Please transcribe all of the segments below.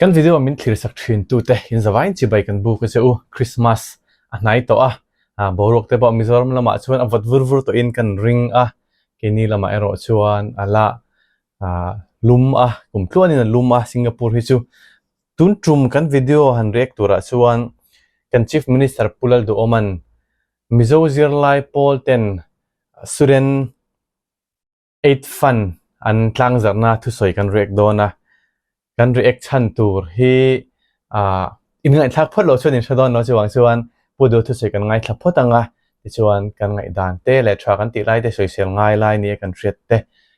Kan video min thlir sak thin tute in zavain chibai kan buk a che u. Christmas a hnai tawh a, boruak te pawh Mizoram lamah chuan a vawt vur vur tawhin kan ring a, keini lamah erawh chuan a la lum a, kum tluanin a lum a Singapore hi chu. Tun tum kan video han react turah chuan kan Chief Minister Pu Lalduhawma'n Mizo zirlai pawl ten student Aid Fund an tlangzarhna thusawi kan react dawn a, kan react chhan tur hi ah in ngaihthlak phawt loh chuan in hre dawn lo chuvang chuan Pu Duh thusawi kan ngaithla phawt ang a, tichuan kan ngaihdan te leh tha kan tih lai te sawisel ngai lai nia kan hriat te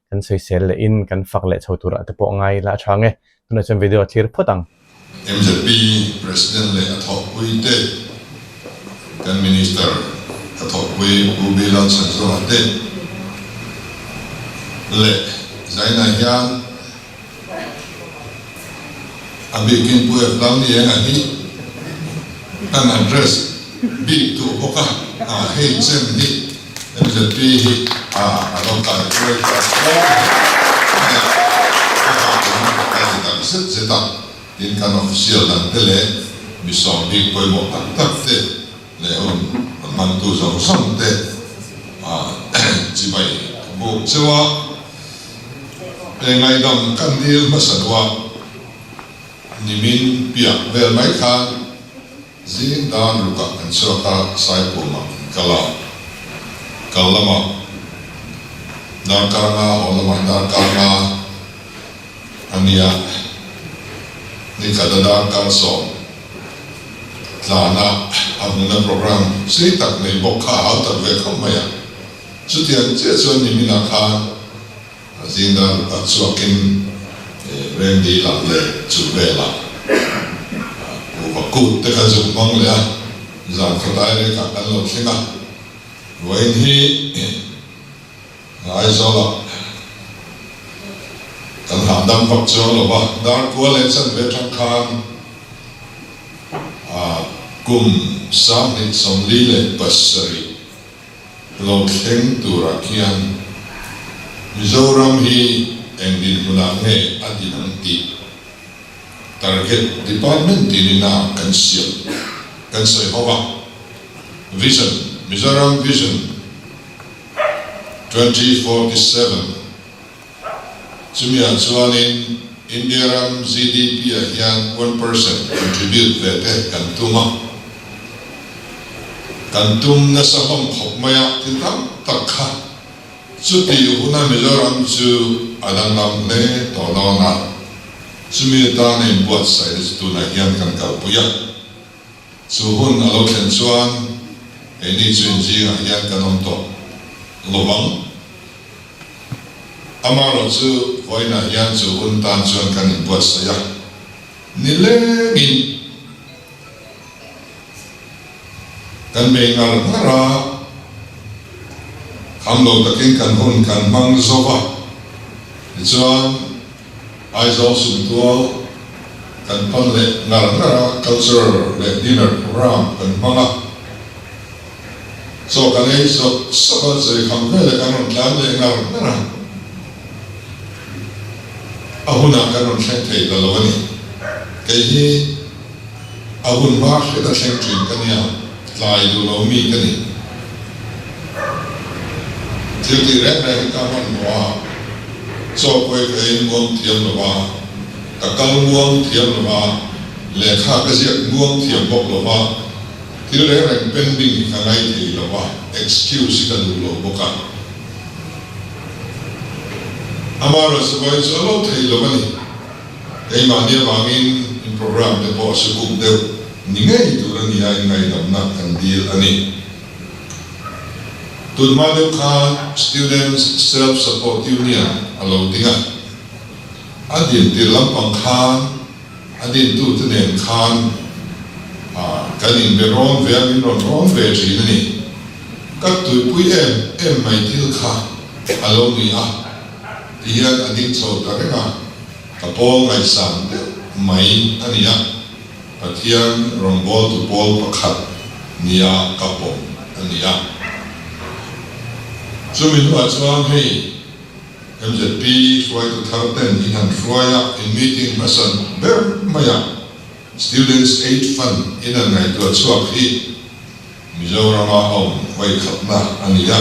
kan sawisel leh in kan fak leh chho turah te pawh ngai ila a tha ang e, tunah chuan video a thlir phawt ang. MZP President leh a thawhpui te, kan Minister a thawhpui Pu B. Lalchhanzawma te leh Zaina hian a bikin Pu F. Lalnienga hi kan address bik duh bawk a, hei chen hi MZP hi a lo kai hruai ta fo mai a, a hah ka ti tak zet zet a, tin kan official dang te leh mi sawm bik pawimawh tak tak te leh hun rawn hmangtu zawng zawng te chibai ka buk cheu a, he ngaihdam kan dil hmasa duh a, nimin piah vel mai khan. Zing dan rukah kan chhuak a, Saipumah kan kal a, kal lamah darkar nga haw lamah darkar nga a nia, nikhat a darkar sawm tlana a hmuna program sei tak nei bawk kha a hau tak ve khawp mai a, chutiang chiah chuan niminah khan Zing dan rukah chhuakin Rengdi lah leh chu velah kuhva kut te kha zuk hmang leh a, zan khawtlai rekah kan lo thleng a. Vawiin hi Aizawlah kan hahdam vak chuang lo va, Darkua leh chanve atang khan kum 2047 Lo thleng turah khian Mizoram hi eng dinhmunah nge a din ang tih target department tinin a kan siam kan sawi ho a, Vision, Mizoram Vision 2047 chumiah chuanin India ram GDP ah hian 1% contribute ve te kan tum a, kan tum nasa hlawm khawp mai a, thil tam tak kha chuti huna Mizoram chu a danglam hle tawh dawn a, chumi atana inbuatsaih te chu tunah hian kan kalpui a, chu hun a lo thlen chuan keini chu inzingah hian kan awm tawh lovang. Amaherawhchu, vawiinah hian chu hun tan chuan kan inbuatsaih a, nilengin kan bei ngar ngar a, kham lo takin kan hun kan hmang zo va, tichuan Aizawl Sumtual kan pan leh ngar ngar a, cultural leh dinner programme kan hmang a. Chaw kan ei sawk sawk a, chawi kham vel ah kan rawn tlan leh ngar ngar a, a hunah kan rawn thleng thei ta lo a ni. Kei hi a hun hma hret a thleng thin ka nia, tlai duh lo mi ka ni. Thil tih reng reng hi ka hmanhmawh a, chaw pawh hi ka ei muang thiam lo va, ka kal muang thiam lo va, lehkha ka ziak muang thiam bawk lo va, Thil reng reng pending hi ka ngai thei lo a, excuse hi ka duh lo bawk a. Amaherawhchu chu a lo thei lo a ni. Keimahni avangin in programme te pawh a sukuk deuh ni ngei tur a ni a, inngaidamna kan dil a ni. Tunhma deuh khan Students Self Support Union a lo ding a, a din tir lampang khan, A dintute nen khan kan inbe rawn ve a, min rawn rawn ve thin a ni. Ka tuipui em em mai thil kha a lo ni a, ti hian a ding chho ta reng a, ka pawl ngaihsan deuh mai a ni a, Pathian rawngbawltu pawl pakhat nia ka pawm a ni a. Chumi hnuah chuan hei. MZP hruaitu thar ten in han hruai a, in meeting hmasa ber mai. maia Students Aid Fund in an ngaihtuah chhuak hi Mizorama a awm vawikhatna a ni a,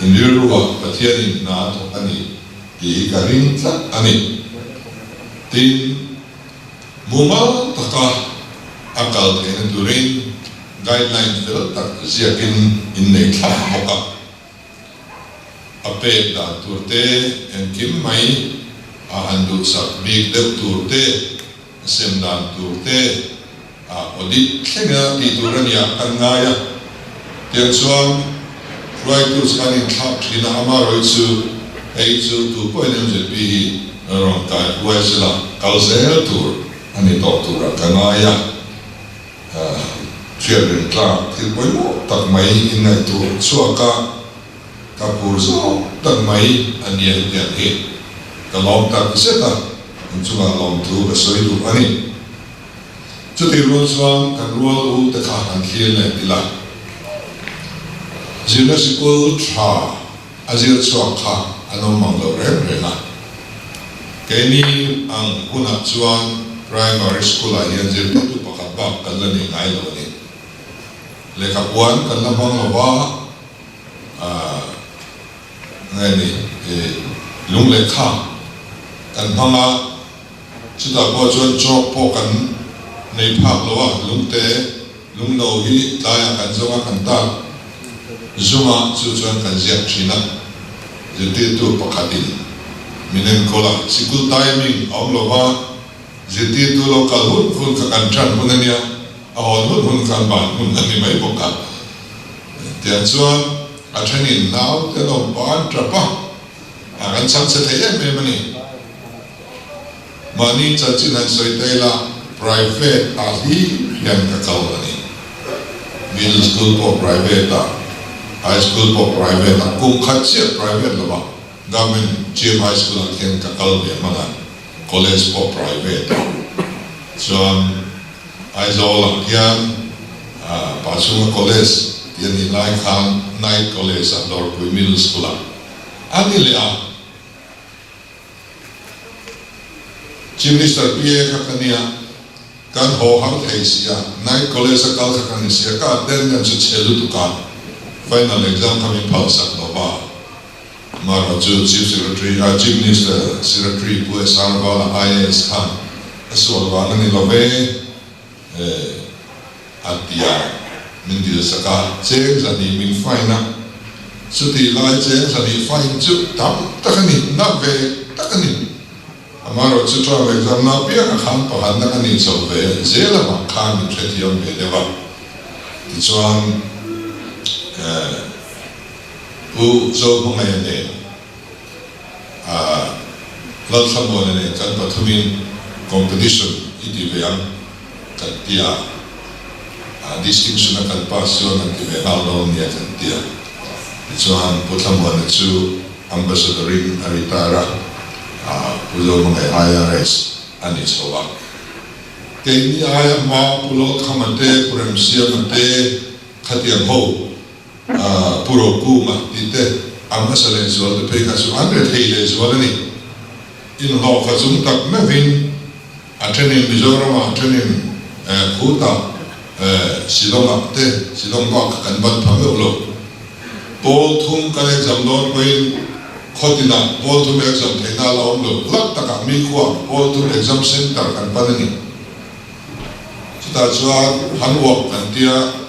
in rilruah Pathianin hna a thawk a ni tih hi ka ring tlat a ni. Tin, mumal taka a kal theihna turin guideline fel tak ziakin in nei thlap bawk a. A pek dan tur te, engkim mai a han duhsak bik deuh tur te, a sem dan tur te, a audit thlenga tih tur a nia kan ngai a. Tiang chuan hruaitu chu kan inthlak thin a, amaherawhchu chu hei chu tu pawhin MZP hi rawn kai huai sela kal zel tur a ni tawh turah ka ngai a. Hriat reng tlak thil pawimawh tak mai inngaihtuah chhuak a, ka phur zawk tak mai a nia hetiang hi. Ka lawm tak zet a, inchungah lawmthu ka sawi duh a ni. Chutih rual chuan kan rual u te kha han thlir leh ila. Zirna sikul tha a zir chhuak kha an awm mang lo reng reng a. Keini ang hunah chuan primary school ah hian zirtirtu pakhat bak kan la nei ngai lo a ni. Lehkhapuan kan la hmang lo va, aah nge ni lung lehkha kan hmang a, chutah pawh chuan chalk pawh kan nei phak lo a, lungte Lungno hi tlaiah kan zawng a, kan tak zungah chu chuan kan ziak thin a, zirtirtu pakhatin min enkawl a, sikul timing a awm lova, zirtirtu lo kal hun hun kha kan tan hun a nia, a hawn hun hun kha an ban hun a ni mai bawk a. Tiang chuan a thenin naute an awm pah an tap a, a kan chhangchhe thei em em a ni. Mahni chanchin han sawi ta ila, private ah hlim hian ka kal a ni. Middle school pawh private ah, high school pawh private ah, kum khat chiah private lovah government GM high school ah khian ka kal ve hman a, college pawh private ah. Chuan Aizawl ah hian Pachhunga college tih a nih lai khan night college ah Dawrpui middle school ah a ni leh a. Chief Minister PA kha ka nia, kan haw har thei sia, night college a kal kha ka ni sia, ka attendance chu chhe lutuk a, final exam kha min phal sak lo va, amaherawh chu Chief Secretary ah Chief Minister Secretary Pu SR Vala IAS khan a sual vang a ni lo ve, A ti a, min dil sak a, cheng zahnih min fine a, chutih lai cheng zahnih fine chu tam tak a ni, na ve tak a ni. Amaherawh chu term exam na piang a khan pakhatna ka nih chho ve zel avang khan min hrethiam ve deuh a, tichuan Pu Zohmangaia nen Lalthlamuana nen kan pathumin competition i ti ve ang kan ti a, distinction a kan pass chuan kan ti ve nghal dawn nia kan ti a. Tichuan Pu Thlamuana chu Ambassador in a retire a, Pu Zohmangaih IRS a ni chho a. Keini aia hma Pu Lalkhama te, Pu Remsiama te khatiang ho Pu Rokunga tih te a hmasa lehzual te phei kha chu an rethei lehzual a ni. Inhlawh kha chung tak meuhin a thenin Mizoramah a thenin Khutah Shillongah te Shillong bak kha kan ban pha meuh lo. Pawl thum kan exam dawn pawhin khaw tinah pawl thum exam theihna a la awm lo. Hlak takah mi khuah pawl thum exam center kan pan a ni. Chutah chuan hanwalk kan tia.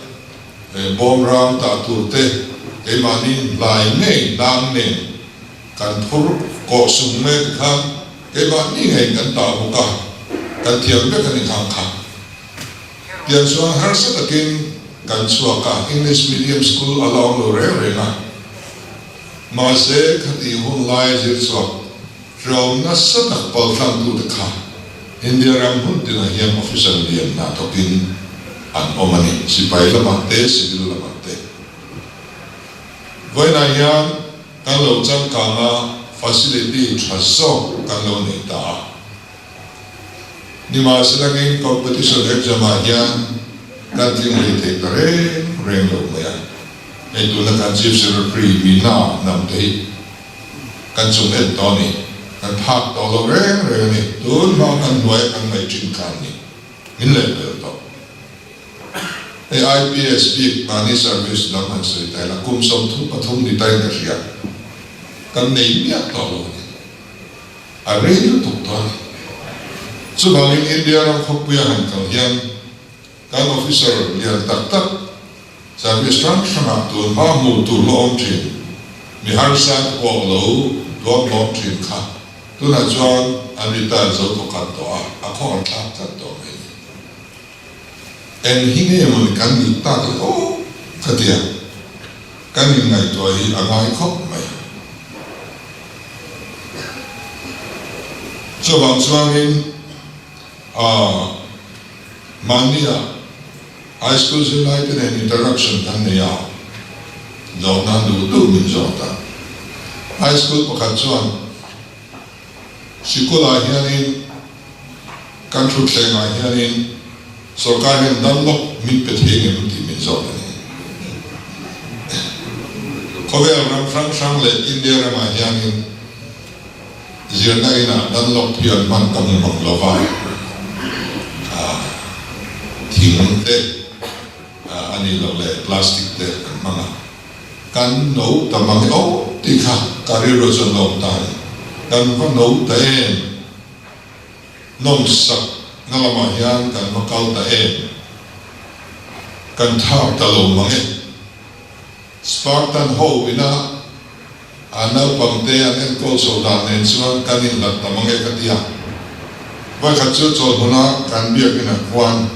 He bawm ram tah tur te keimahni hlai ngei hnang nen kan phur kawh sung mek khan keimahni ngei kan tah bawk a, kan thiam vek a ni khang kha. Tiang chuan harsa takin kan chhuak a, English medium school a la awm lo reng reng a, mahse khati hun lai zir chhuak Tlawm nasa tak paltlangtute kha India ram hmun tinah hian officer lian hna thawkin an awm a ni, sipai lamah te, civil lamah te. Vawiinah hian kan lo changkang a, facility tha zawk kan lo nei ta a. Nimahselangin competition exam ah hian kan tling hlei thei ta reng reng lo mai a. Hei tuna kan Chief Secretary Meena Hnamte hi kan chung en tawh a ni. Kan phak tawh lo reng reng a ni. Tun hma kan hnuaia kan ngaih thin khan ni min leh pel tawh. Hei IPS bik mahni service lam han sawi ta ila kum 33 ni tain ka hria. Kan nei miah tawh lo a ni. A rei lutuk tawh a ni. Chuvangin India ram khawpuia han kal hian kan officer lian tak tak service hrang hrangah tun hma hmuh tur la awm thin, mi harsa te pawh lo tuam lawm thin kha tunah chuan an retire zo thawkhat tawh a, a khawhar thlak tlat tawh mai ni. Eng hi nge mawni kan nih tak le aw ka tia, kan inngaihtuah hi a ngai khawp mai. Chuvang chuanin aah mahnia high school zirlai te nen interaction kan nei a, zawh nan duh duh min zawt a. High school pakhat chuan Sikulah hianin kan thutthlengah hianin sorkar hian dam lawk min pe thei ngem tih min zawt a ni. Khawvel ram hrang hrang leh India ramah hianin zirna inah dan lawk hi an hman ka hmu mang lo va, thing te a nih loh leh plastic te an hmang a. Kan no ta mang e aw tih kha ka rilru chuan la awm ta a ni. Kan va no ta em? Nawmsak na lamah hian kan va kal ta em? Kan thak ta lo mang e. Spartan ho ina a naupangte an enkawl chho dan nen chuan kan inhlat ta mang e ka ti a. Vawikhat chu chawlhmuna kan biakinah khuan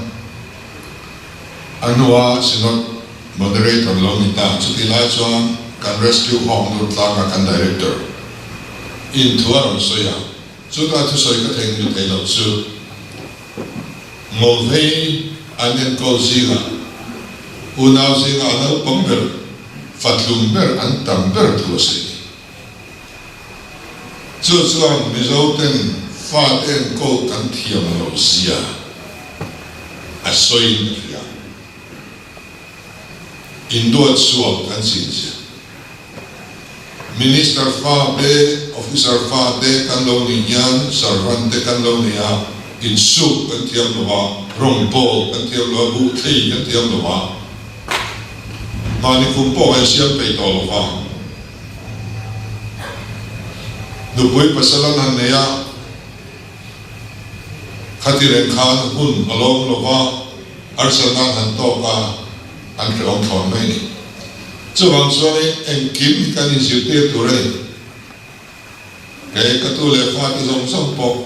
A hnua Synod Moderator lo ni ta. Chutih lai chuan kan Rescue Home lut tlanga kan Director in thu a rawn sawi a, chuta thusawi ka theihnghilh thei loh chu Ngawlvei an enkawl zingah unau zinga a naupang ber, fatlum ber an tam ber thu a sawi ni. Chu chuan Mizo ten fate enkawl kan thiam lo zia a sawiin ka hria. Induat sual kan chin zia. Minister fa te, officer fa te kan lo nih hian servant te kan lo ni a, insuk kan thiam lo a, rawngbawl kan thiam lo a, buhthei kan thiam lo a, mahni kum pawh kan siam peih tawh lo va. Nupui pasal an han nei a, khati reng khan hun a lawm lo va, harsatna an han tawk a, an hrehawm thlawn mai a ni. Chuvang chuanin engkim hi kan inzirtir tur a ni. Kei ka tu leh fate zawng zawng pawh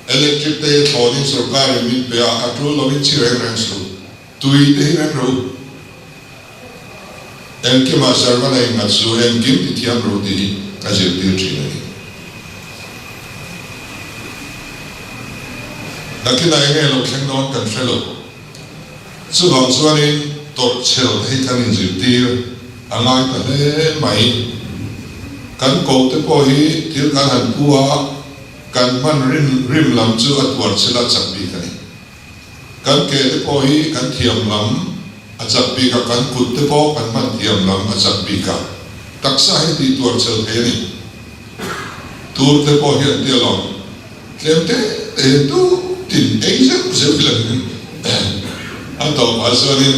electric te hi thlawnin sorkarin min pe a, a tul lovin chhi reng reng suh. Tui te hi reng ro. Engkimah servant a innghat su, engkim ti thiam ro tih hi ka zirtir thin a ni. Nakinah enge lo thleng dawn kan hre lo. Chuvang chuanin tawrh chhel te hi kan inzirtir a ngai ta hle mai. Kan koh te pawh hi thil kan han pu a, kan hman rim rim lam chu a tuar chhel a chak bik a ni. Kan ke te pawh hi kan thiam lam a chak bik a, kan kut te pawh kan hman thiam lam a chak bik a, taksa hi tih tuar chhel thei a ni. Tur te pawh hian tia lo tlem te te hian tu tin ei zeuh zeuh ila a tawpah chuanin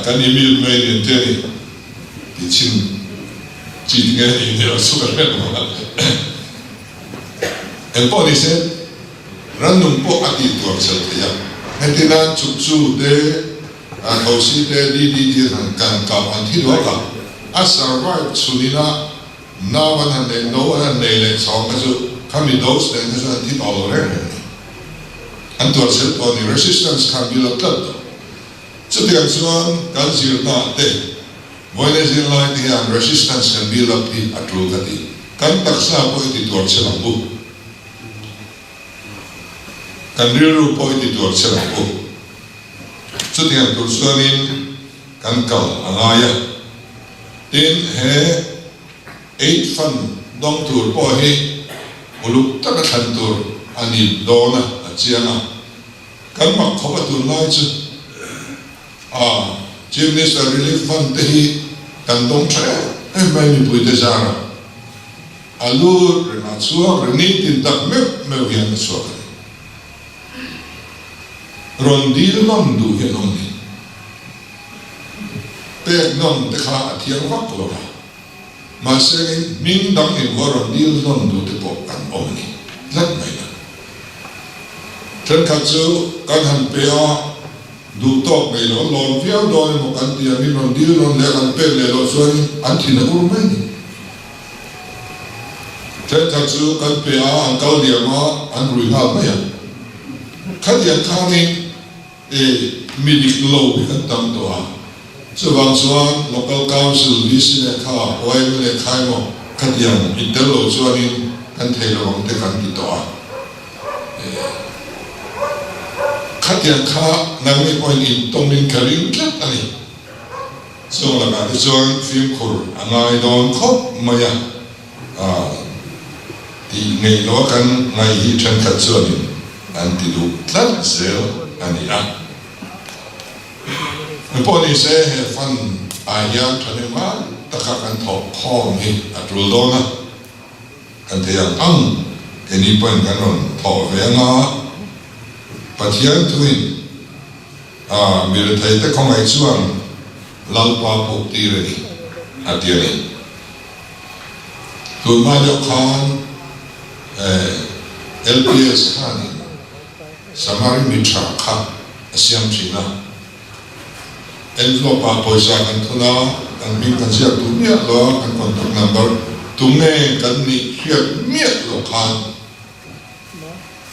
kan immune mai ni an tia ni tih chhin chi tinge a nih nia chu ka hre lo a. Engpawh ni se. Rannung pawh a tih tuar chhel thei a. Heti nan chukchu te, thosi te, DDT han kan kap an thi duak a, a survive chhun ina nau an han nei, no an han nei leh chhawng kha chu khami dose nen kha chuan an thi tawh lo reng reng a ni. An tuar chhel tawh a ni, resistance kha an build up tlat tawh. Chutiang chuan kan zirna ah te, vawiin zirlai te hian resistance kan build up hi a tul ka ti. Kan taksa pawh i ti tuar chhel ang u. Kan rilru pawh i ti tuar che ang u. Chutiang tur chuanin kan kal a ngai a. Tin, he Aid Fund dawng tur pawh hi uluk taka thlan tur a ni dawn a, a chiang a. Kan mak khawp a tunlai chu a Chief Minister Relief Fund te hi kan dawng tha em em mai mipuite zarah. A lut reng a chhuak reng nitin tak meuh meuh hian a chhuak a ni. Rawn dil nawn duh hi an awm ni. Pek nawn te kha a thiang vak lo va, mahse hming dang invuah rawn dil nawn duh te pawh kan awm a ni tlat mai na. Thenkhat chu kan han pe a, duh tawk nei lo, lawm viau dawn emaw kan ti a, min rawn dil nawn leh a kan pek leh loh chuanin an thin a ur mai a ni. Thenkhat chu kan pe a, an kal diam a, an rui nghal mai a. Khatiang khanin e mi dik lo hi kan tam tawh a, chuvang chuan Local Council, VC lehkha, YMA lehkha emaw khatiang intel lo chuanin kan thei lo ang te kan ti tawh a. Khatiang kha nangni pawhin intawmin ka ring tlat a ni. Chung lakah te chuan fimkhur a ngai dawn khawp mai a, tih ngeih loh a kan ngaih hi thenkhat chuanin an ti duh tlat zel a ni a. Engpawh ni se he fund ah hian thahnem ngai taka kan thawh khawm hi a tul dawn a, kan thei ang ang keini pawhin kan rawn thawh ve anga Pathian thuin A mi retheite khawngaih chuan Lalpa puk tir a ni, a ti a ni. Tunhma deuh khan LPS khanin Samari mi tha kha a siam thin a. Envelope ah pawisa kan thun a, kan hming kan ziak duh miah lo a, kan contact number tunge kan nih hriat miah loh khan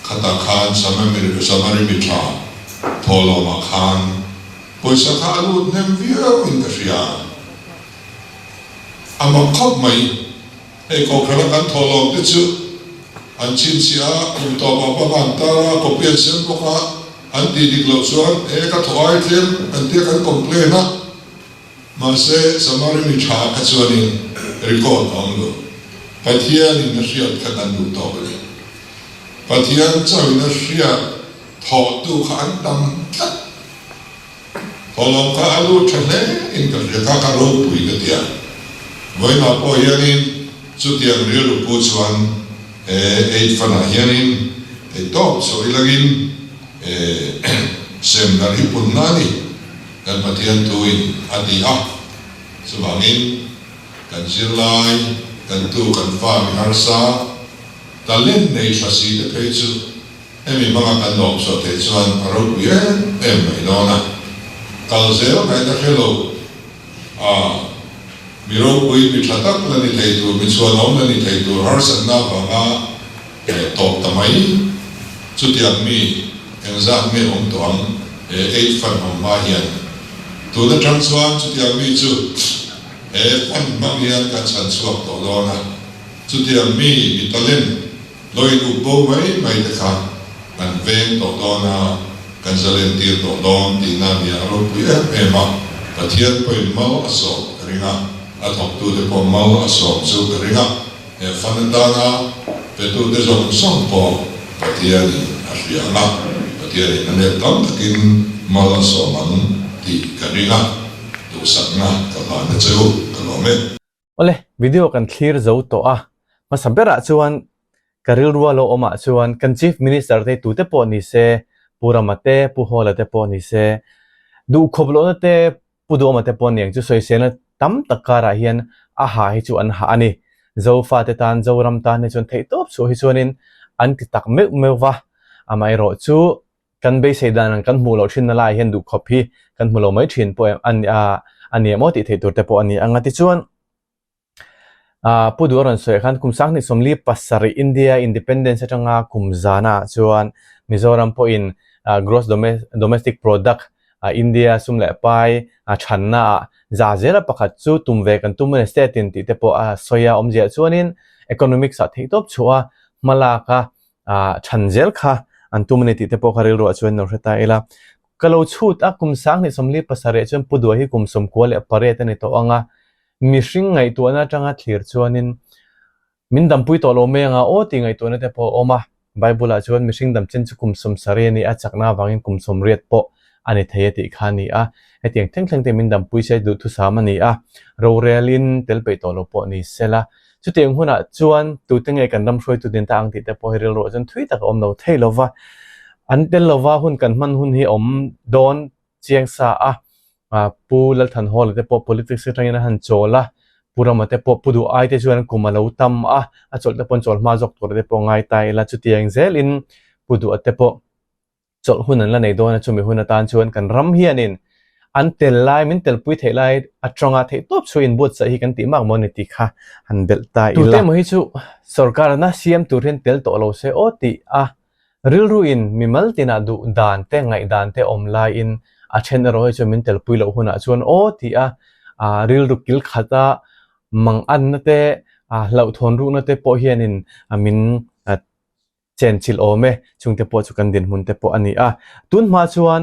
Khatah khan Samari mi tha thawhlawmah khan pawisa kha a lut hnem viau in ka hria. A mak khawp mai. Hei kohhrana kan thawhlawm te chu an chhinchhiah a, kum tawpah bang an tar a, copy an siam bawk a, an tih dik loh chuan he ka thaw ai tlem kan tia kan complain a. Mahse, Samari mi tha kha chuanin record a awm lo. Pathianin a hriat kha kan duh tawk a ni. Pathian chauhin a hriat thawhtu kha an tam tlat. Thawhlawm kha a lut tha hle in ka hria kha ka ropui ka ti a. Vawiinah pawh hianin chutiang rilru pu chuan he aid fund ah hianin theihtawp chhuah ilangin sem darh hi punna a ni. Kan Pathian thuin a ti a, chuvangin kan zirlai, kan tu, kan fa mi harsa, talent nei tha si te phei chu hemi hmanga kan lawm chhuah theih chuan a ropui em em mai dawn a. Kal zel ngaihna hre lo a, mi ropui, mi tha tak la ni thei tur, mi chhuanawm la ni thei tur harsatna avanga tawp ta mai. Chutiang mi engzat nge awm tawh ang he aid fund awm hma hian? Tun atang chuan chutiang mi chu he fund hmang hian kan chhan chhuak tawh dawn a. Chutiang mi mi talent lo in up bo mai mai te kha kan veng tawh dawn a, kan zalen tir tawh dawn tihna a nia a ropui em em a. Pathian pawhin mal a sawm ka ring a, a thawktute pawh mal a sawm chu ka ring a. He fan atana petute zawng zawng pawh Pathianin a hria ang a, Pathianin a let tam takin mal a sawm ang tih ka ring a, duhsakna ka hlan a che u, ka lawm e. Awle, video kan thlir zo tawh a, hmasa berah chuan ka rilrua lo awmah chuan kan Chief Minister te tute pawh ni se, Pu Rama te, Pu Hawla te pawh ni se, duhkhawp lohna te Pu Duhawma te pawh niang chu sawiselna tam tak karah hian a ha hi chu an ha a ni. Zofa te tan, Zoram tan hi chuan theihtawp chhuah hi chuanin an ti tak meuh meuh va. Amaherawh chu kan beisei dan ang kan hmuh loh thinna laiah hian duhkhawp hi kan hmu lo mai thin pawh a ni em aw tih theih tur te pawh a ni ang a. Tichuan. Pu Duh a rawn sawi ah khan kum 2047 India Independence atanga kum zana ah chuan Mizoram pawhin Gross Domestic Product India sum leh pai thanna ah za zela pakhat chu tum ve kan tum a ni state in tih te pawh a sawi a awmzia chuanin economics ah theihtawp chhuah a hmalak a than zel kha an tum a ni tih te pawh kha rilruah chuan lo hre ta ila. Ka lo chhut a kum 2047 chuan Pu Duh hi kum 98 a ni tawh ang a. Mihring ngaihtuahna atanga thlir chuanin min dampui tawh lo mai anga aw tih ngaihtuahna te pawh a awm a. Bible-ah chuan mihring damchen chu kum 70 a ni a, chakna avangin kum 80 pawh a ni thei a tih kha a ni a. Hetiang thleng thleng te min dampui se duhthusam a ni a, rorelin tel peih tawh lo pawh ni sela. Chutiang hunah chuan tute nge kan ram hruaitu din ta ang tih te pawh hi rilruah chuan thui tak a awm lo thei lo va. An tel lova hun kan hman hun hi a awm dawn chiang sa a. Pu Lalthanhawla te pawh politics atangin a han chawl a, Pu Rama te pawh Pu Duh Ai te chuan kum a lo tam a, a chawlh te pawh an chawl hma zawk tur te pawh ngai ta ila chutiang zelin Pu Duha te pawh chawlh hun an la nei dawn a, chumi hun atan chuan kan ram hianin an tel lai, min telpui theih lai atanga theih tawp chu inbuatsaih hi kan tih mak maw ni tih kha han belh ta ila. Tute emaw hi chu sorkarna siam tur hian tel tawh lo se aw tih a rilruin mimal tinah duh dan te ngaihdan te awm laiin a then erawh hi chu min telpui loh hunah chuan aw tih a rilru kil khata manganna te hlauhthawn rukna te pawh hianin min chenchilh awm e, chungte pawh chu kan dinhmun te pawh a ni a. Tun hma chuan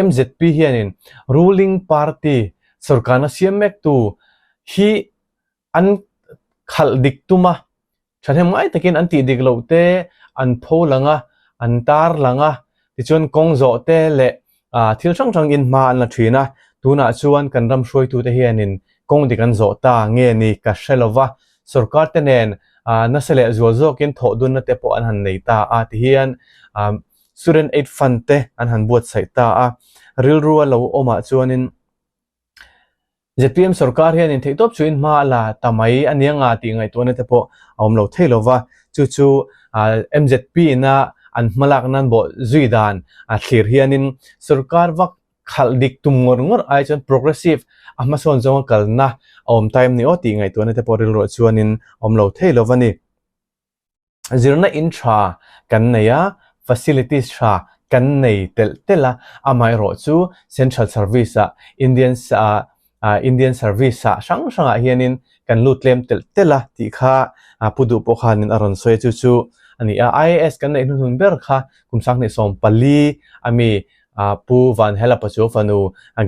MZP hianin ruling party sorkarna siam mektu hi an khalh dik tum a, thahnem ngai takin an tih dik loh te an pho lang a, an tar lang a, tichuan kawng zawh te leh thil hrang hrang in hma an la thin a, tunah chuan kan ram hruaitute hianin kawng dik an zawh ta nge ni ka hre lo va, sorkar te nen nasa leh zual zawkin thawh dunna te pawh an han nei ta a tihian Student Aid Fund te an han buatsaih ta a, rilru a lo awmah chuanin ZPM sorkar hianin theihtawp chuin hma a la ta mai a nia nga tih ngaihtuahna te pawh a awm lo thei lo va, chu chu MZP ina an hmalak nan bawh zui dan a thlir hianin sorkar vak khalh dik tum ngawr ngawr ai chuan progressive a hmasawn zawnga kalna a awm ta em ni aw tih ngaihtuahna te pawh rilruah chuanin a awm lo thei lo va ni. Zirna in tha kan nei a, facilities tha kan nei telh telh a, amaherawh chu Central Service ah Indian Indian Service ah hrang hrangah hianin kan lut tlem telh telh a tih kha Pu Duh pawh khanin a rawn sawi a, chu chu a ni a. IAS kan neih hnuhnun ber kha kum 2014 ami Pu Vanhela Pachuau fanu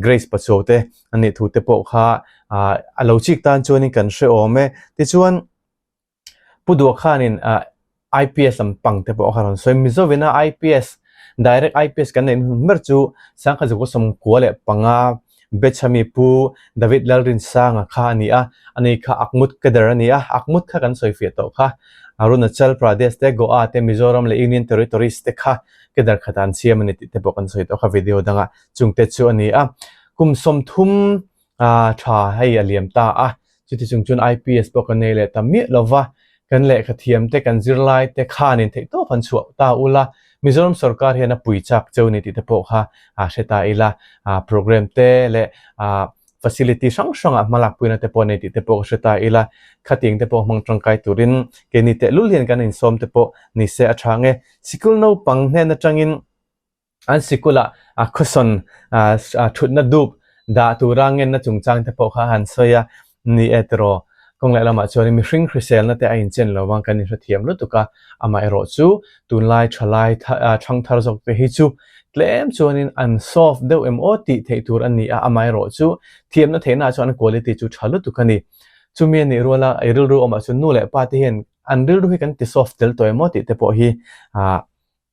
Grace Pachuau te a nih thu te pawh kha a lo chik tan chuanin kan hre awm e. Tichuan Pu Duh khanin IPS lam pang te pawh kha rawn sawi. Mizovina IPS, direct IPS kan neih hmun ber chu Sangkhat Zakua 95 batch ami Pu David Lalrinsanga kha a ni a, ani kha Akmut cadre a ni a, Akmut kha kan sawi fiah tawh kha. Arunachal Pradesh te, Goa te, Mizoram leh Union Territories te kha cadre khatah an siam a ni tih te pawh kan sawi tawh kha video dangah chungte chu a ni a. Kum 30 tha hei a liam ta a, chuti chung chuan IPS pawh kan nei leh ta miah lo va, kan lehkha thiam te kan zirlai te khanin theih tawp han chhuah ta ula, Mizoram sorkar hian a pui chak cheu ni tih te pawh kha hre ta ila, program te leh facility hrang hrangah hmalak puina te pawh nei tih te pawh ka hre ta ila, khatiang te pawh hmang tangkai turin keini tehlul hian kan insawm te pawh ni se a tha nge. Sikul naupang hnen atangin An sikula a khawsawn thutna dup dah tura ngenna chungchang te pawh kha a han sawi a, ni e tiraw, kawng leh lamah chuanin mihring hriselna te a inchen lo vang kan inhrethiam lutuk a, amaherawh chu tunlai thalai thangthar zawk te hi chu tlem chuanin an soft deuh em aw tih theih tur a ni a, amaherawh chu thiamna theihna ah chuan an quality chu tha lutuk a ni. Chumi a nih ruala i rilru awmah chuan nu leh pa te hian an rilru hi kan ti soft tel tawh em aw tih te pawh hi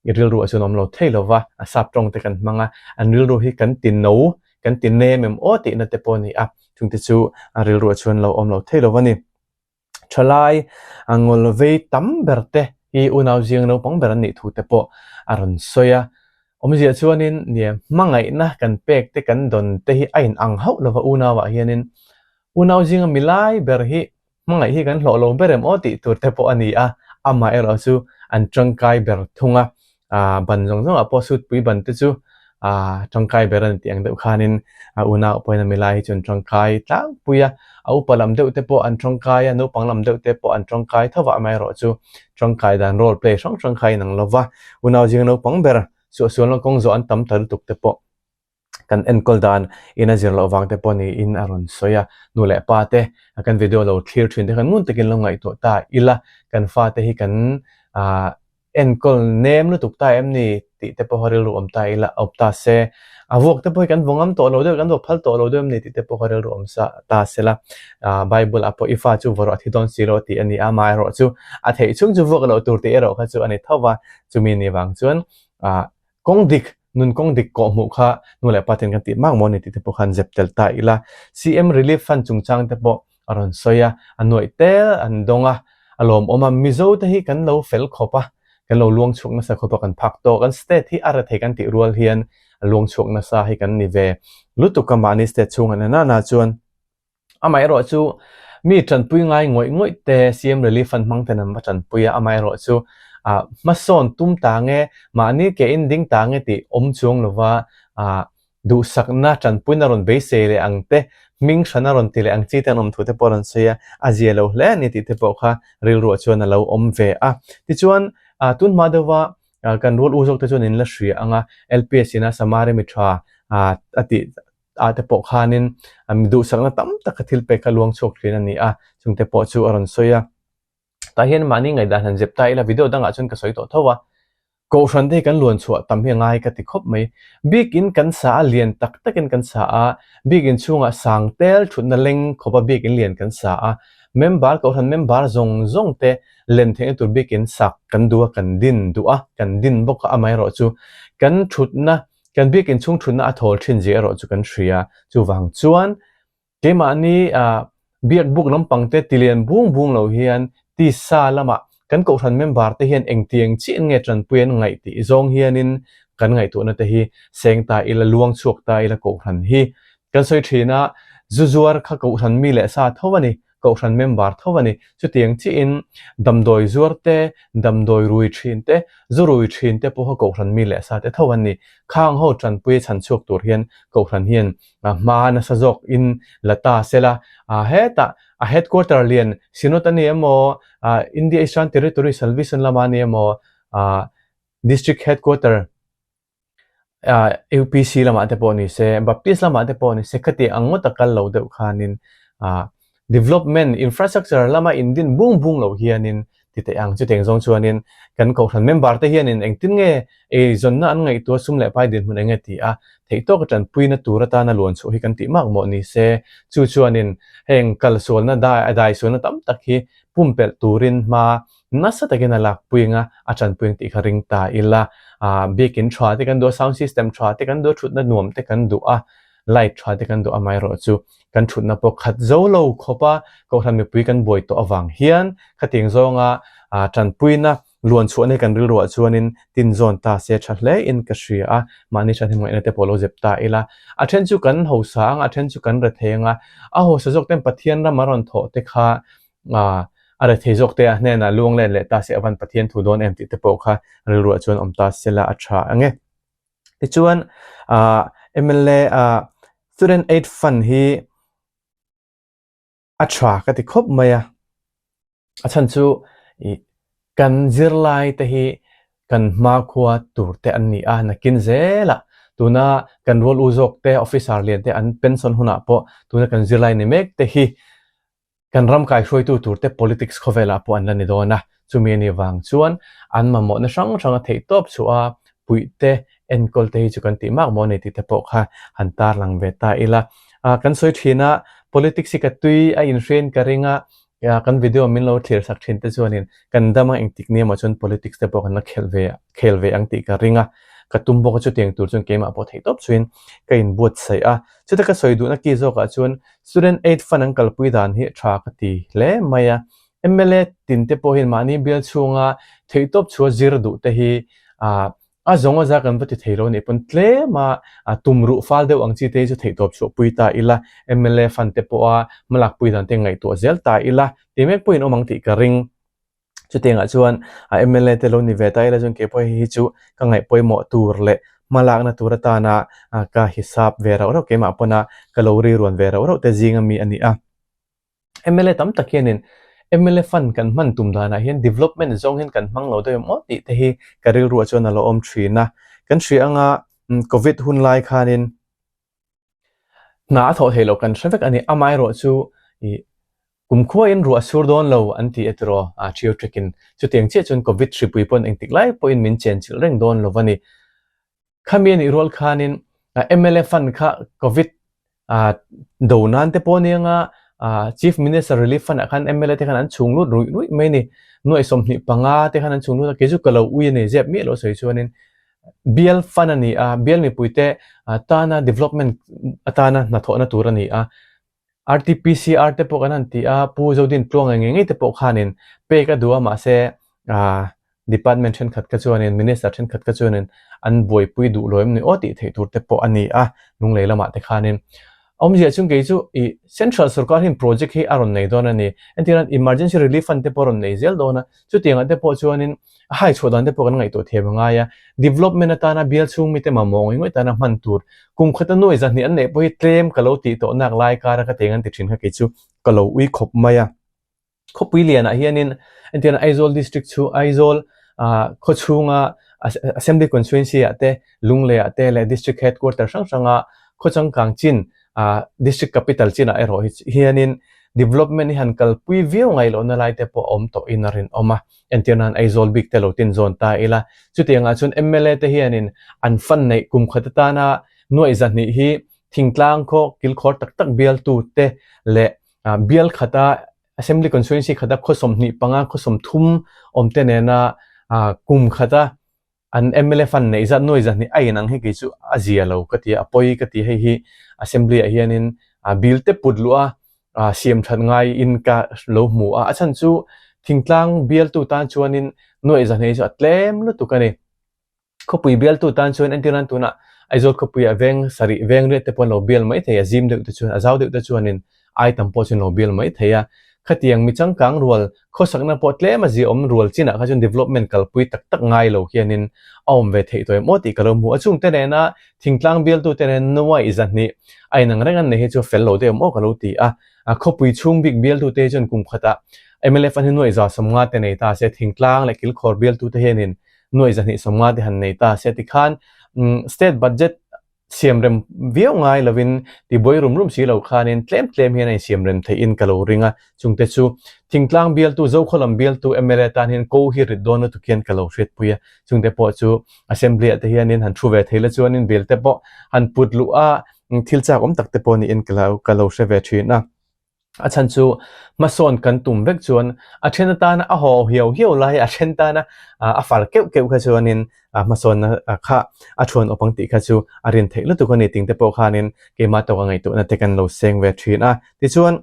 I rilru ah chuan awm lo thei lo va, a sap tawng te kan hmang a, an rilru hi kan ti no, kan ti nem em aw tihna te pawh a ni a, chungte chu a rilru ah chuan lo awm lo thei lo va ni. Thalai a ngawl vei tam ber te hi unau ziang naupang ber an nih thu te pawh a rawn sawi a, awmzia chuanin nia hmangaihna kan pek te kan dawn te hi a inang hauh lo va unau ah hianin unau zinga milai ber hi Hmangaih hi kan hlawh lo ber em aw tih tur te pawh a ni a, amah erawh chu an tangkai ber thung a, aah ban zawng zawngah pawh sutpui ban te chu aah tangkai ber a ni tih ang deuh khanin a unau pawhin a milai hi chu an tangkai tlangpui a, a upa lam deuh te pawh an tangkai a, naupang lam deuh te pawh an tangkai tho va, amaherawh chu tangkai dan role play hrang hrang kha a inang lo va, unau zinga naupang ber suahsualna kawng zawh an tam ta lutuk te pawh. kan enkawl dan in a zir loh vang te pawh niin a rawn sawi a, nu leh pa te kan video lo thlir thin te khan ngun takin lo ngaihtuah ta ila kan fate hi kan ah enkawl nem lutuk ta em ni tih te pawh kha rilru awm ta ila awm ta se, a vuak te pawh hi kan vaw ngam tawh lo deuh kan vaw phal tawh lo deuh em ni tih te pawh kha rilru awm sa ta se la, ah bible ah pawh i fa chu vaw rawh a thi dawn si lo tih a ni a, amaherawh chu a theih chhung chu vuak loh tur tih erawh kha chu a ni tho va, chumi ni vang chuan ah Kawng dik, nun kawng dik kawh hmuh kha nu leh pa ten kan tih mak maw ni tih te pawh khan zep tel ta ila. CM Relief Fund chungchang te pawh a rawn sawi a, a nuaih tel an dawng a, a lawmawm a, Mizo te hi kan lo fel khawp a, kan lo luang chhuak nasa khawp a, kan phak tawk, kan state hi a rethei kan tih rual hian a luang chhuak nasa hi kan ni ve lutuk a mahni state chhungah na nana chuan. Amaherawhchu mi tanpui ngai ngawih ngawih te CM Relief Fund hmang ten an va tanpui a, amaherawhchu ah hmasawn tum ta nge mahni ke in ding ta nge tih awm chuang lova ah duhsakna tanpuina rawn beisei leh ang te, hming hrana rawn ti leh ang chi te an awm thu te pawh a rawn sawi a, a zia lo hle a ni tih te pawh kha rilruah chuan a lo awm ve a. Tichuan ah tun hma deuha kan rual u zawk te chuan in la hria ang a, LPS ina Samari mi tha ah a tih ah te pawh khanin mi duhsakna tam tak a thil pek kha luang chhuak thin a ni a, chungte pawh chu a rawn sawi a. Tah hian mahni ngaihdan han zep ta ila video dangah chuan ka sawi tawh tho a, Kohhran te hi kan luan chhuah tam hi a ngai ka ti khawp mai. Bikin kan sa a, lian tak takin kan sa a, bikin chhungah sang tel thutna leng khawp a bikin lian kan sa a, member Kohhran member zawng zawng te len theihna tur bikin sak kan duh a, kan din duh a, kan din bawk a, amaherawhchu kan thutna Kan biakinn chhung thutna a thawl thin zia erawh chu kan hria. Chuvang chuan keimahni biak buk lampang te tilian bung bung lo hian tisa lamah kan kohhran member te hian engtiang chiah nge tanpui an ngaih tih zawng hianin kan ngaihtuahna te hi seng ta ila, luang chhuak ta ila kohhran hi kan sawi thin a, zu zuar kha kohhran mi leh sa tho a ni. Kohhran member tho a ni. Chutiang chiahin damdawi zuar te, damdawi rui thin te, zu rui thin te pawha Kohhran mi leh sa te tho an ni. Khang ho tanpui chhan chhuak tur hian Kohhran hian hma nasa zawk in la ta se la. Hetah a headquarter lian Synod a ni emaw, India Eastern Territory Salvation lama a ni emaw, District headquarter UPC lamah te pawh ni se, Baptist lamah te pawh ni se khati ang ngawt a kal lo deuh khanin ah development infrastructure lama indin bung bung loh hianin ti theih ang. Chutiang zawng chuanin kan kohhran member te hianin engtin nge eizawnna an ngaihtuah sum leh pai dinhmun eng nge ti a theihtawk a tanpuina tur atana luan chhuah hi kan tih mak mawh ni se. Chu chuanin heng kalsualna dai a daisualna tam tak hi pumpelh turin hma Nasa takin a lakpui anga a tanpui ang tih kha ring ta ila. Aaa biakin tha te kan duh a, sound system tha te kan duh a, thutna nuam te kan duh a, light tha te kan duh a, amaherawhchu kan thutna pawh khat zo lo khawp a, Kohhran mipui kan buai tawh avang hian khatiang zawnga aaa tanpuina luan chhuahna hi kan rilruah chuanin tin zawn ta se tha hle in ka hria a, mahni thahnem ngaihna te pawh lo zep ta ila. A then chu kan hausa ang a, a then chu kan rethei ang a, a hausa zawk ten Pathian ram a rawn thawh te kha a rethei zawk te a hnenah luang len leh ta se a van Pathian thu dawn em tih te pawh kha rilruah chuan awm ta se la a tha ang e. Tichuan mla Student Aid Fund hi a tha ka ti khawp mai a, a chhan chu ih kan zirlai te hi kan hmakhua tur te an ni a, nakin zelah tuna kan rual u zawk te officer lian te an pension hunah pawh tuna kan zirlai ni mek te hi Kan ram kaihruaitu turte politics khawvelah pawh an la ni dawn a, chumi a nih vang chuan an mamawhna hrang hrang a theih tawp chhuah a, puih te, enkawl te hi chu kan tih mak maw a ni tih te pawh kha han tarlang ve ta ila. Kan sawi thin a, politics hi ka tui a inhriain ka ring a, kan video min lo thlir sak thin te chuanin kan dam a engtik ni emaw chuan politics te pawh kan la khelh ve khel ve ang tih ka ring a, ka tum bawk a chutiang tur chuan keimah pawh theih tawp chuin ka inbuatsaih a. Chuta ka sawi duhna ki zawkah chuan Student Aid Fund an kalpui dan hi tha ka ti hle mai a. Mla tin te pawh hian mahni bial chhunga theihtawp chhuah zir duh te hi a zawng a za kan va ti thei lo anih pawn tlem a tum ruh fal deuh ang chi te hi chu theihtawp chhuah pui ta ila mla fund te pawha hmalakpui dan te ngaihtuah zel ta ila ti mek pawhin awm ang tih ka ring. Chutiangah chuan a mla te lo ni ve ta ila chuan kei pawh hei hi chu ka ngaih pawimawh tur leh hmalakna tur atana ka hisap ve rauh rauh keimah pawna ka lo riruan ve rauh rauh te zinga mi a ni a. Mla tam tak hianin mla fund kan hman tum danah hian development zawng hian kan hmang lo deuh em aw tih te hi ka rilruah chuan a lo awm thin a. Kan hria anga covid hun lai khanin Hna a thawh theih loh kan hre vek a ni. Amaherawhchu ih kumkhuain ruah a sur dawn lo an ti e tiraw a ṭhiau ṭekin. Chutiang chiah chuan Covid hripui pawn engtik lai pawhin min chenchilh reng dawn lo a ni. Khami a nih rual khanin mla fund kha Covid do nan te pawh nia nga Chief Minister Relief Fund ah khan mla te khan an chhung lut ruih ruih mai a ni. Nuaih 25 te khan an chhung lut a, kei chu ka lo ui a ni zep miah lo sawi chuanin. Bial fund a ni a, bial mipuite tana development atana hnathawhna tur a ni a. RTPCR te pawh kan han ti a, Pu Zodin Tluanga ngei ngei te pawh khanin pek a duh a mahse department thenkhat kha chuanin minister thenkhat kha chuanin an buaipui duh lo em ni aw tih theih tur te pawh a ni a, lunglei lamah te khanin awmzia chhung kei chu ih central sorkar hian project hi a rawn nei dawn a ni, entirnan emergency relief fund te pawh a rawn nei zel dawn a, chutiangah te pawh chuanin a hai chhuah dan te pawh kan ngaihtuah thiam a ngai a, development atana bial chhung mite mamawh ngawih ngawih tana hman tur kum khata nuai zahnih an neih pawh hi tlem ka lo tih tawh nak lai kara ka teng an ti thin kha kei chu ka lo ui khawp mai a. Khawpui lianah hianin entirna Aizawl district chu Aizawl ah khaw chhunga Assembly constituency ah te Lunglei ah te leh district headquarter hrang hranga khaw changkang chin ah district capital chinah erawh hi hianin development hi han kalpui viau ngaih lohna lai te pawh a awm tawhin a rinawm a. Entirna han Aizawl bik te lo tin zawn ta ila chutiangah chuan mla te hianin an fund neih kum khat atana nuaih zahnih hi thingtlang khaw kilkhawr tak tak bialtu te leh Bial khata Assembly Constituency khata khaw 25 khaw 30 awm te nena kum khata an mla fund neih zat nuai zahnih a inang hi kei chu a zia lo ka ti a, a pawi ka ti hei hi Assembly ah hianin bill te put luh a siam that ngai in ka lo hmu a, a chhan chu thingtlang bialtu tan chuanin nuai zahnih chu a tlem lutuk a ni. Khawpui bialtu tan chuan entir nan tunah Aizawl khawpuiah veng sarih veng riat te pawh an lo bial mai thei a, zim deuh te chuan a zau deuh te chuanin ai tam pawh chu an lo bial mai thei a. Khatiang mi changkang rual khawsakna pawh tlem a ziaawm rual chinah kha chuan development kalpui tak tak ngai lo hianin a awm ve theih tawh em aw tih ka lo hmu a. Chungte nena thingtlang bialtu te nen nuai zahnih a inang reng an nei hi chu fel lo deuh em aw ka lo ti a. Khawpui chhung bik bialtu te hi chuan kum khatah mla fund hi nuai za 50 te nei ta se thingtlang leh kilkhawr bialtu te hianin nuai 250 te han nei ta se tikhan state budget siam rem viau ngai lovin tibuai rum rum si lo khanin tlem tlem hian a insiam rem theih in ka lo ring a, chungte chu thingtlang bialtu Zokhaw lam bialtu mla tan hian ko hi rit dawn lutuk hian ka lo hriatpui a, chungte pawh chu assembly ah te hianin han thu ve thei la chuanin bill te pawh han put luh a thil chak awm tak te pawh niin ka lo hre ve thin a. A chhan chu hmasawn kan tum vek chuan a then atana a haw hiau hiau lai a then tana a far keuh keuh kha chuanin hmasawnna kha a thuan awp ang tih kha chu a rin theih lutuk a ni ting te pawh khanin keimah tawka ngaihtuahna te kan lo seng ve thin a. Tichuan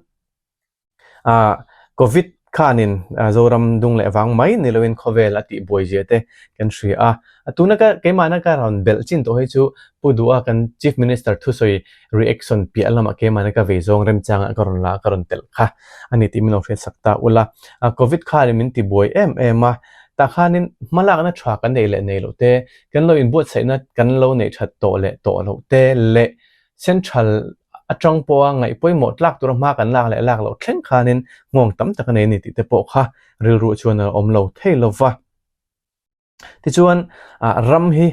Covid khanin Zoram dung leh vang mai ni loin khawvel a tih buai zia te kan hria a. Tuna ka keimahna ka rawn belh chin tawh hi chu Pu Duha kan Chief Minister thusawi reaction piah lamah keimahna ka vei zawng remchangah ka rawn la a ka rawn telh kha a ni tih min lo hriatsak ta ula. Covid khanin min ti buai em em a, tah khanin hmalakna tha kan neih leh nei loh te, kan lo inbuatsaihna kan lo neih that tawh leh tawh loh te leh central atang pawha ngaih pawimawh tlak tura hma kan lak leh lak loh thleng khanin nghawng tam tak a nei a ni tih te pawh kha rilru chuan a awm lo thei lova. Tichuan ram hi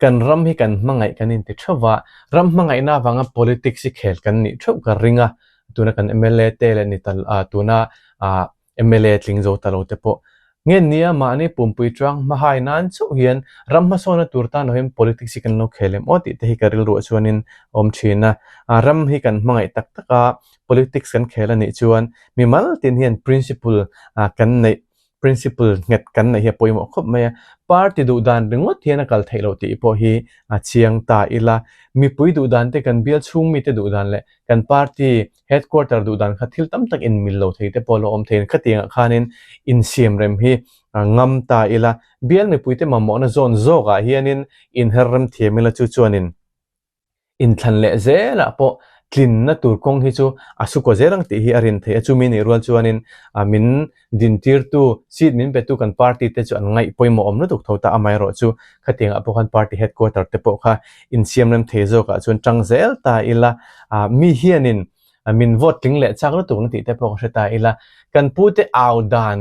kan ram hi kan hmangaih kan inti theuh va, ram hmangaihna avanga politics hi khel kan nih theuh ka ring a, tuna kan mla te leh ni tal tuna mla tling zo ta lo te pawh nge nia mahni pumpui chuang hmahai nan chauh hian ram hmasawnna tur tan lo hian politics hi kan lo khel em aw tih te hi ka rilruah chuanin a awm thin a, ram hi kan hmangaih tak tak a politics kan khel a nih chuan mimal tin hian principle kan neih Principle nghet kan neih hi a pawimawh khawp mai a, party duh dan ringawt hian a kal theih loh tih pawh hi a chiang ta ila. Mipui duh dan te, kan bial chhung mite duh dan leh kan party headquarter duh dan kha thil tam tak inmil lo thei te pawh a lo awm thei a, khatiangah khanin insiamrem hi ngam ta ila. Bial mipuite mamawhna zawn zawkah hianin inher rem thiam ila chu chuanin Inthlan leh zelah pawh tlinna tur kawng hi chu a su kaw zel ang tih hi a rin theih a, chumi nih rual chuanin min dintirtu, seat min petu kan party te chu an ngaih pawimawh awm lutuk tho ta, amaherawh chu khatiangah pawh khan party headquarter te pawh kha insiamrem thei zawkah chuan tang zel ta ila, mi hianin min vote tling leh chak lutuk ang tih te pawh ka hre ta ila, kan pute au dan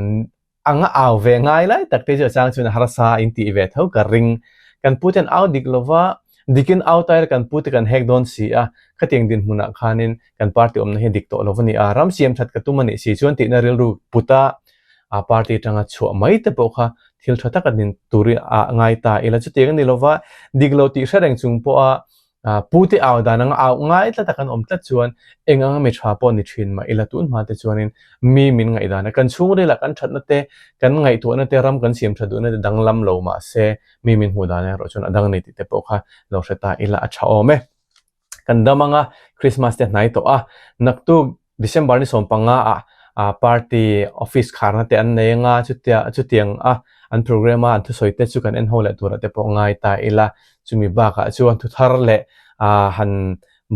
Anga au ve ngai lai tak te chu a chang chuan a harsa in tih ve tho ka ring. Kan pu ten au dik lova, dikin au tair kan pu te kan hek dawn si a, khatiang dinhmunah khanin kan party awmna hi dik tawh lo a ni a, ram siam that ka tum a nih si chuan tihna rilru put a, a party atanga chhuah mai te pawh kha thil tha tak a nin turin a ngai ta ila chutiang a ni lova, dik lo tih hre reng chung pawha Pu te au dan anga au ngai tlat a kan awm tlat chuan eng anga mi tha pawh ni thin mah ila tun hma te chuanin mi min ngaihdan a kan chhungril ah kan thatna te kan ngaihtuahna te ram kan siam tha duhna te danglam lo mah se mi min hmuh dan erawh chuan a dang nei tih te pawh kha lo hre ta ila a tha awm e. Kan dam anga Christmas te hnai tawh a naktuk. December ni 15 ah party office kharna te an nei anga chutia chutiang a an program a an thusawi te chu kan en ho leh turah te pawh ngai ta ila chumi bakah chuan thu thar leh ah han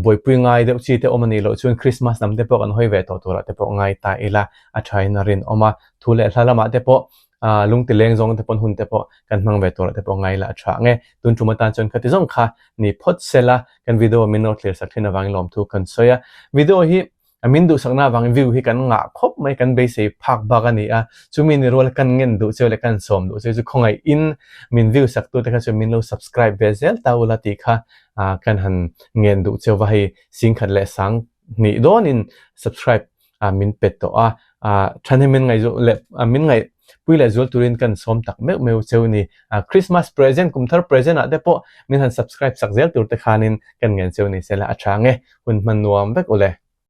buaipui ngai deuh chi te awm a nih loh chuan Christmas lam te pawh kan hawi ve tawh turah te pawh ngai ta ila a thain a rinawm a thu leh hla lamah te pawh ah lungti leng zawng te pawn hun te pawh kan hmang ve turah te pawh ngai ila a tha ang e tun tum atan chuan khati zawng kha ni phawt sela kan video min lo thlir sak thin avangin lawmthu kan sawi a video hi a min duhsakna avangin view hi kan ngah khawp mai kan beisei phak bak a ni a chumi ni rual kan ngen duh cheu leh kan sawm duh cheu chu khawngaih in min view sak tu te kha chuan min lo subscribe ve zel ta ula tih kha ah kan han ngen duh cheu va hei singkhat leh sang hnih dawnin subscribe ah min pe tawh a, ah thahnem min ngaih zawh leh ah min ngaih pui leh zual turin kan sawm tak meuh meuh cheu ni. Ah Christmas present kum thar present ah te pawh min han subscribe sak zel tur te khanin kan ngen cheu ni sela a tha nge hun hman nuam vek ule.